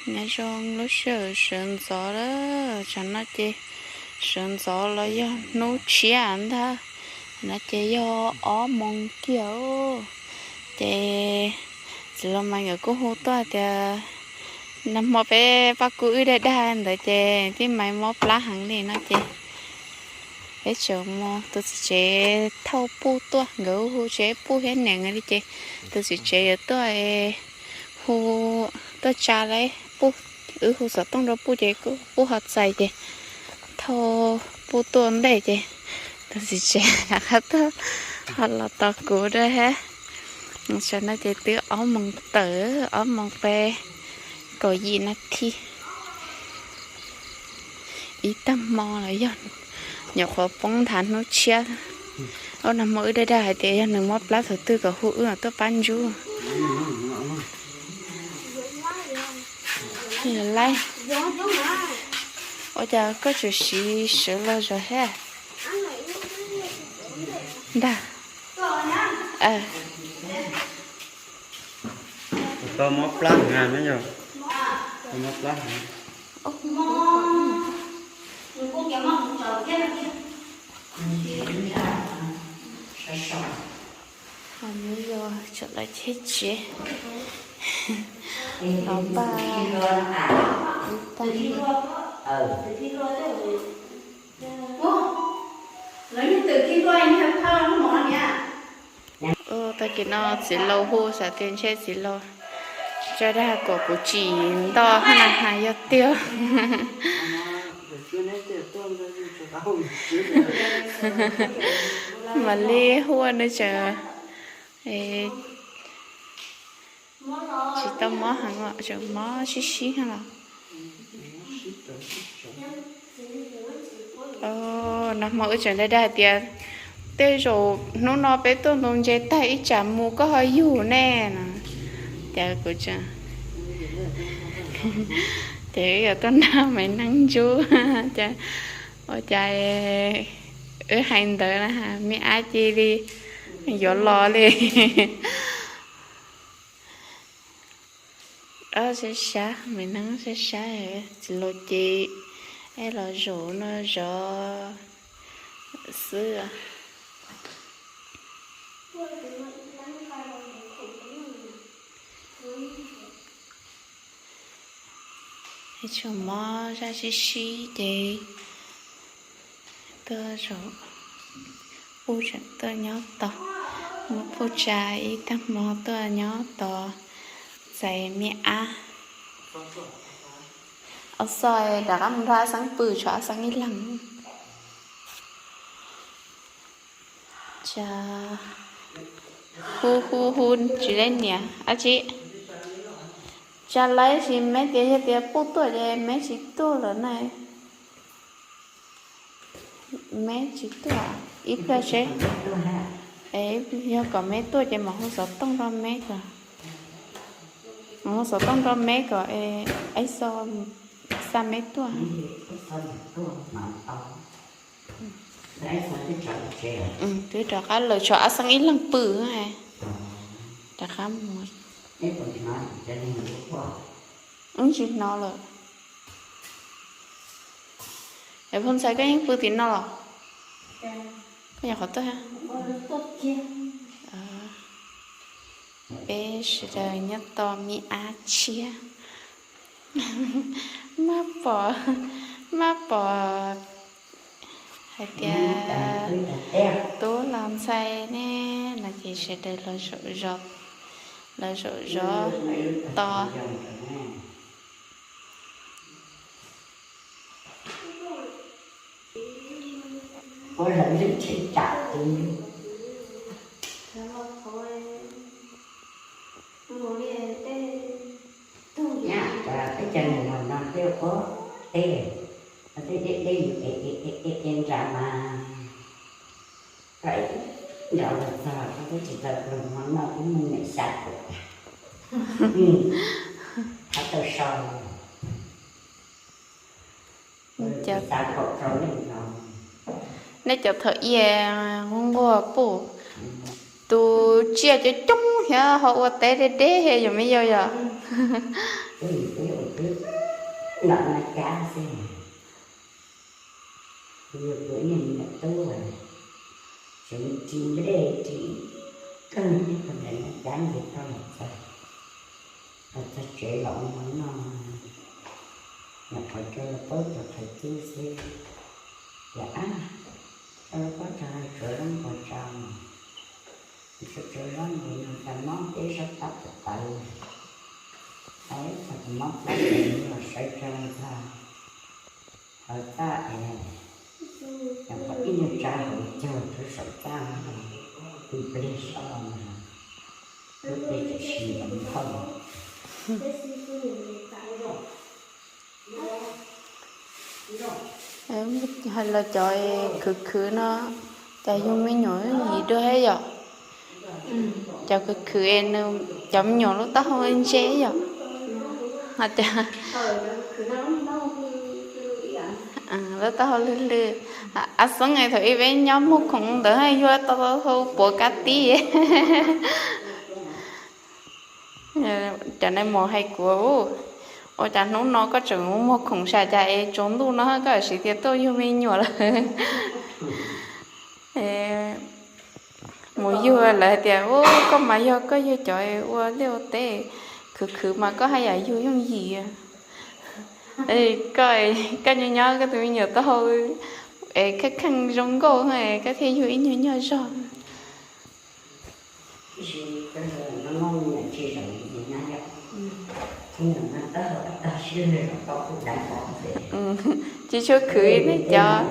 Nyob zoo lub sij hawm sawv ntxov lawm, tsam no ces sawv ntxov los yog hnub tshiab ntag, no ces yog ob moos kiag. Ces txiv laus Maiv nkawd kuj hu tuaj tias nag hmo peb pab kub wb dag dag ntawd ces tij Maiv mob plab heev li no ces peb tseem mus, tus txiv tsev thauj puj tuaj, nkawd hu tsev puj thiab niam nkawd li ces tus txiv tsev yuav tuaj hu, tuaj tsa lawm puj, wb hu xov tooj rau puj ces puj ho txais ces thauj puj tuaj ntej ces tus txiv tsev rov qab tuaj ho los tos kuv dua thiab. Tam no ces twb ob moos tawm, ob moos peb kaum yim nas this. Ib tag hmo los yog nyuam qhuav poob nthav hnub tshiab. Ub, nag hmo wb dag dag hais tias yog nws mob plab thaum twg kom hu wb tuaj pab ntsub. Laib, ua cas koj tseem siv sawv los zov thiab ntag? Koj mob plab heev na yog? Koj mob plab heev. Ho nws yog tseem lawv cheb tsev los npaj ib tag. Ua tag kis no txiv laus hu xav tias ntshe txiv laus tsa dag kom kuv tsim ntoj hab na has yog tiag. Mam li hu ua nws tseem tsis tau mob heev, tseem mob sib sib no los. Nag hmo wb tseem dag dag hais tias tej zaum hnub no peb tuaj ntaus ntses tag ib tsam mus koj ho yug ne no. Ces kuv tseem, ces wb yuav tuaj nrog Maiv Neeb ntsub, ces ua cas wb hais ntawd na, me ab cia li yuav los li. Ob sab sab, Maiv Neeb sab sab, txiv laus ces es los zaum no zov xwb. Tseem mob zaj sib sib ces tuaj zaum, puj tseem tuaj nyob tos, muab puj tsa ib tag hmo tuaj nyob tos txais me ab. Ob xoj rov qab mus nrog ab xeeb pw, tshuav ab xeeb ib leeg. Hu hu hu tsis leb niam dab tsi. Tsa laib sis meb tias yog tias puj tuaj ces meb tsis tuaj lawm na. Meb tsis tuaj ib pliag seb, yog kom meb tuaj ces mam hu xov tooj rau meb kom, mam hu xov tooj rau meb kom Aib Xo xa meb tuaj. Twb rov qab lawm, tshuav ab xeeb ib leeg pw. Rov qab mus, wb tsis hnov lawm. Es Phoo Ntxhais koj yeej pw tim no los? Koj nyuam qhuav tuaj. Peb sawv daws nyob tos me ab tshiab. Maj pom, maj pom hais tias tub los ntxhais ne, no ces sawv daws los zaum zov tos. Ua lawv lwm tsev tsam twg. Nyab cov peb cov niam laus no peb ua teb, peb deb deb es nram mas nram los txog peb tsis tau pluag hmo noj peb muaj niam xya caum, thab tau so. Nej cov thaum ub nquag nquag puj, tus tsiaj coob coob thiab ho ua teb deb deb thiab yom me yau yom. Kuv nom no cab xwb, kuv yog kuv niag me nyuam tub, tseem ris nplej ris kawg, niag pog ntawm no cab nce toj los txog, los txog tsev los ua mov noj, nyuam qhuav tso los paub tus qhov cub xwb, tias, ab, tso los paub tso, tsuav zaub npua tso, tsuav zaub npua no tso mob peb zaub toj tawv tawv, txog tus mob plab los sawv tso txog hauv txaj es, nyuam qhuav ib nyuag tsa hauv caug rau saum txaj, tus pliag soj no, lub pliag tseem si nrov nthauj. Hais los cov khwv khwv no, cas yug me nyuam yim dua thiab yom? Cov khwv khwv, cov me nyuam lub taub hau ntse yom? Ho cas lub taub hau lwj lwj. A xeeb, thaum ub peb nyob muag khoom ntawd yuav tau taub hau puav kab tib. Cov nais maum hais kuv, ua cas hnub no koj tseem muag khoom sam cas es tsaus ntuj no koj siv tias tuaj yug me nyuam lawm. Mus yug lawv hais tias, u, koj mas yog koj yog cov ua liaj ua teb khwv khwv mas koj haj yam yug yooj yim. Koj, koj nyob nyob koj tus me nyuam taub hau es kheej kheej zoo nkauj, koj thiaj yug ib nyuag nyuag zog. Tsis tshua khwv nej cov.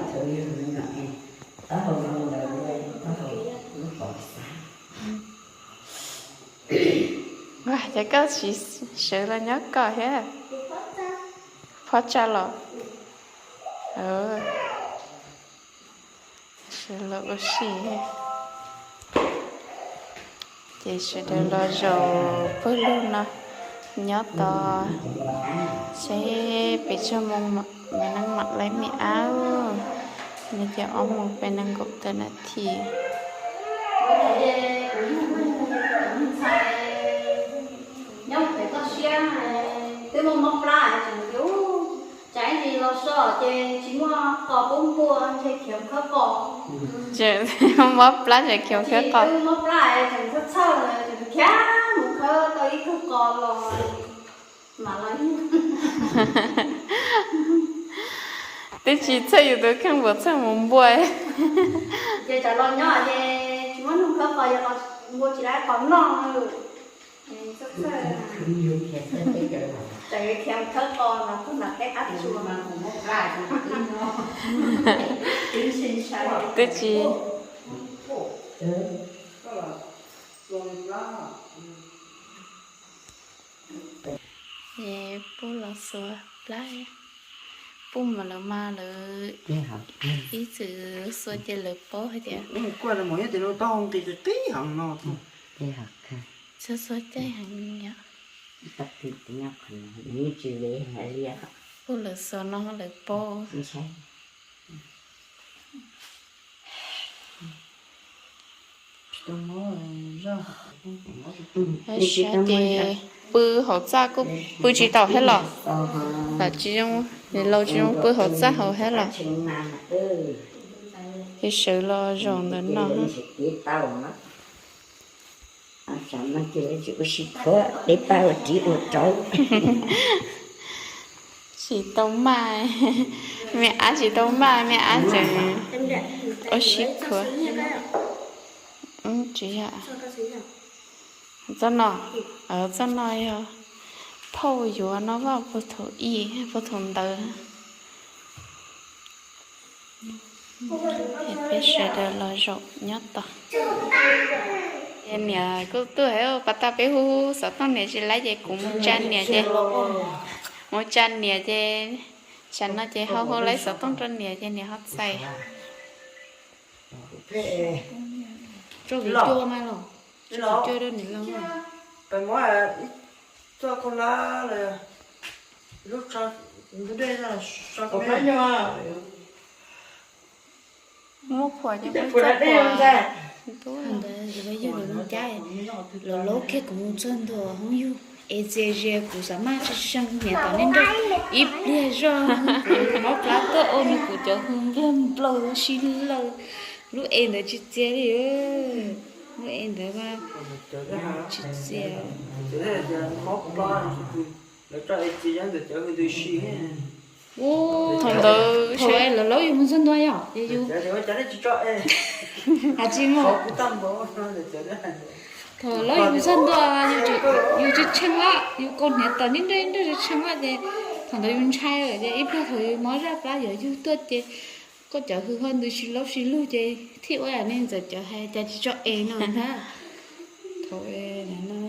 Ces koj tsis sawv los nyob koj thiab. Phob tsa los. Sawv los ua si. Ces sawv daws los zaum pawg lug no nyob tos seb pes tsawg moo mam li mam lawv me ab. No ces ob moos peb nees nkaum tawm nas this. Nyob pem toj siab twb muaj mob plab tseem tias, tsam ib ntsis los so ces tsis muaj qos pub npua ntshe khiav khawb qos. Mob plab tseem khiav khawb qos. Mob plab tseem txhawj txhawj, tseem khiav mus khawb tau ib kawg qos los mam los. Twb tsis txhawj yus tus kheej puas txhawj mus npua. Ces tsam los nyob ces tsis muaj neeg khawb qos, yog qos npua tsis lab qos noj. Txhawj txhawj. Tsam yuav khiav mus khawb qos los tug nram teb qab tsuas. Twb tsis. Ces Pub los xuas plab, Pub mas lawv mas lawv ib txwm xuas ces lawv paub hais tias txhua txhua caij heev li yom. Pub lawv xuas no lawv paub. Saib ces pw hauv txaj kuj pw tsis tau thiab los, lam tsis zoo, niam laus tsis zoo pw hauv txaj hauv thiab los. Ces sawv los zaum ntawm no. Tsis tau maj, me ab tsis tau maj, me ab tseem ua si khuav. Tsis yog txoj no, txoj no yog phauj yuav no vaj puag thaum ib puag thaum ntawd. Peb sawv daws los zaum nyob tos. Niam kuj tuaj, pas tas peb hu xov tooj niam tsis laib ces kuv mus tsa niam ces, mus tsa niam ces, tsam no ces ho hu laib xov tooj rau niam ces niam ho txais. Muab phuam ces muab txoj phuam. Ntawd yog lawv zoo cab, lawv laub kiag kuv mus txog ntua hoob yug. Es txias zias kuv xav maj tsis seeg niam tom nej nrog ib pliag zog, kuv mob plab tuaj ua nws kuv cov hws npliag nplaws si laws. Lub es ntawd tsis txias li. Lub es ntawd tsis txias. Thaum ntawd thaum lawv laub yus mus txog ntua yom, yus tsis mus. Thaum laub yus mus txog ntua, yus tsis tshee lawm, yus kaus hniav tom nej nrog nrog tsis tshee lawm ces thaum ntawd yus ntshai lawm ces ib pliag thaum yus mob zaj plab yuav yug tuaj ces koj cov hws ho ntws si laub si lug ces thiaj ua yam li ntxawm cov hais cas tsis tso es no na. Thaum no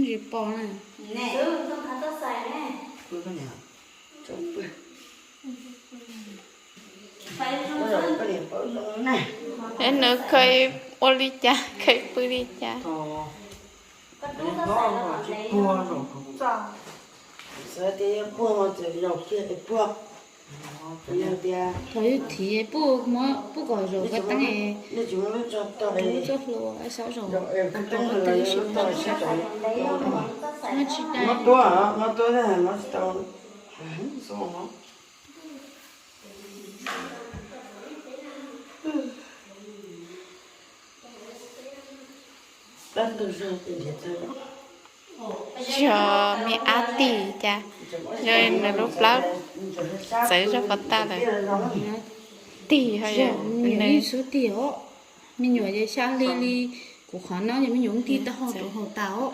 tsis pom na. Es nws kheev ua li cas, kheev pw li cas? Thaum yus thim puj kom zaum koj teeb, lub txoj hlua xauj zaum, koj teeb sim muab tsis dai. Yog me ab tim cas, yog nws lub plab txawv zog ko tag lawm. Tim ho yog me nyuam ib xub tim os. Me nyuam ces xya hli li kuv qhov no ces me nyuam tig taub hau rau hauv tas os.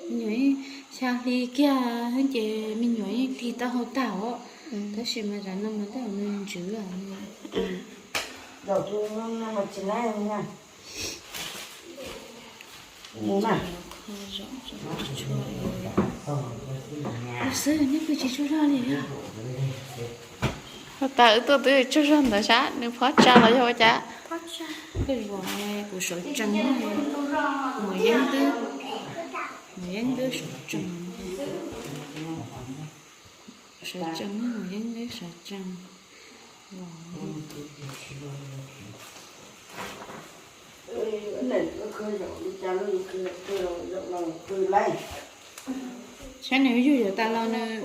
Me nyuam xya hli kiag ces me nyuam yeej tig taub hau tas os. Tab sis mas zaum no mas tej zaum nws ntswv. Xwb nej pw tsis tsaug zog li. Tag wb tuaj twb tsaug zog ntawd sab, nws phob tsa los yog ua cas? Kuv sawv tsees, Muam Yeeb twb, Muam Yeeb twb sawv tsees, sawv tsees, Muam Yeeb twb sawv tsees. Saib nws yug yuav tas los nws.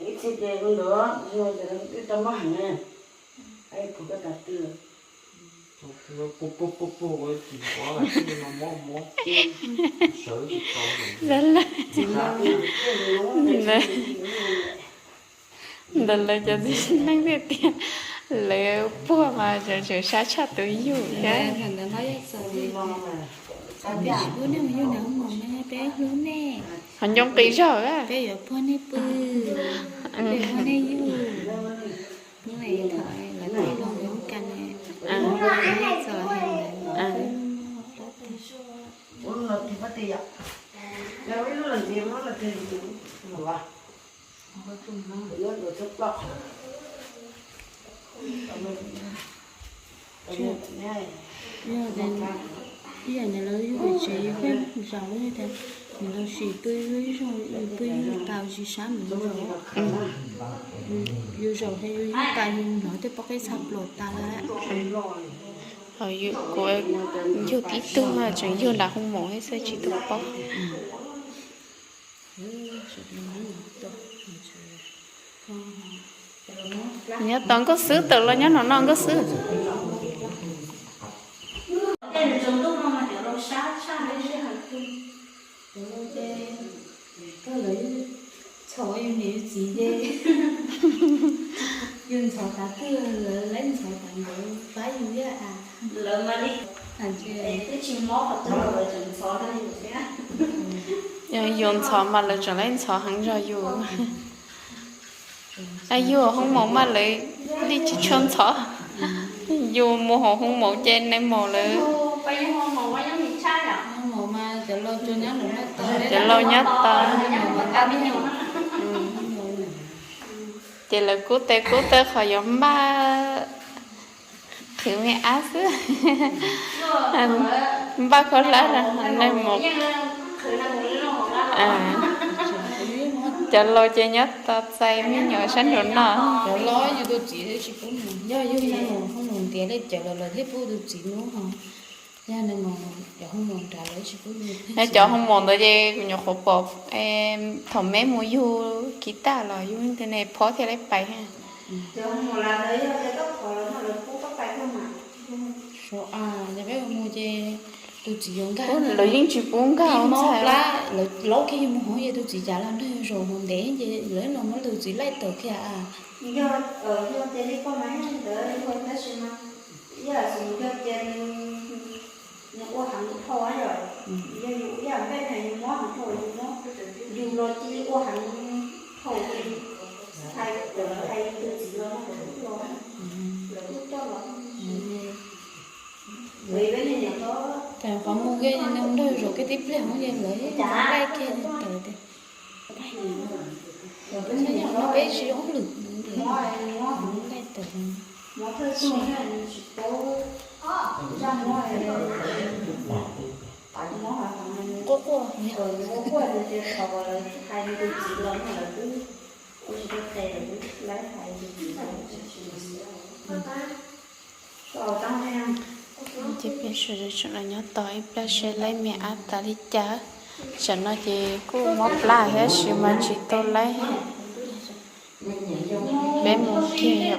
Ib txhia ces ntawd yog twb tau mob heev na, pom koj tas twg. Ntawd lawv cov txiv neej tiag tiag, lawv puag mas tseem sab tshaj tus yug thiab. Ho ncoo qis zog. Peb yuav puag nej pw, peb puag nej yug. Hnub no thaum lawv tuaj ua lub kas ne, txog txog ntawd. Ib yam li lawv yug pem tsev yus pheej zaum li tias nws los sis pw yus ib zaug, pw yus tas tsis sab nws zaum. Yus zaum ces yus yug tas yus hnov tej pob qeb txha plaws tas lawm. Kuv yug tib tug tseem yug nram hoo maum thiab xwb tsis tau paub. Nyob tod nkauj xwb, tawm los nyob no no nkauj xwb. Ntxhov yus niam yus txiv ces yus ntxhov tas twg lawv ntxhov tas ntawd pab yus thiab. Yus ntxhov mas lawv tseem ntxhov heev zog yus. Yus hoo maum mas lawv li tsis tshua ntxhov. Yus mus hauv hoo maum ces nais maum lawv, cov laus nyob tod, ces lawv kub tes kub taw qhov yuav npaj qhwv me ab xwb. Npaj khaub hlab nais maum. Cov laus ces nyob tos txais me nyuam sab nraum no. Cov laus yus tus txiv tsis pub mus, yog yus mus hoo mus ntiav li cov laus lawv thiaj pub tus txiv mus ho. Yog nws mus cov hoo mus nrad lawv tsis pub mus. Cov hoo mus ntawd ces kuv nyuam qhuav pom thaum me mus yug kiv tag los yug internet phob thiaj li pais. Yog peb mus ces tus txiv yuav nkag, lawv yeej tsis pub nkag, mob plab, lawv laub kiag yus mus hauv ces tus txiv cav los nrog yus zaum mus ntev ces lawv no muab tus txiv laij tawm kiag. Yog, yog ces li koj mas ntawd tab sis mas yog xwm yog ces nws ua heev dhau yom, yog yus ua yam npej na yus mob heev dhau yus mob, yus los cia li ua heev dhau ces hais cov lawv hais yus tus txiv los no lawv kuj los, lawv kuj coj los. Lawv peb niag niam no, tas qhov mus kiag nws nrog zaum kiag tib pliag hauv ces lawv yeej laij kiag tawm tias, no peb tsis ob lwm, laij tawm. Quaj quaj. Ces peb sawv daws tseem los nyob tos ib pliag seb laib me ab tas li cas. Tsam no ces kuj mob plab thiab sis mas tsis tau laib. Peb mus kiag yom.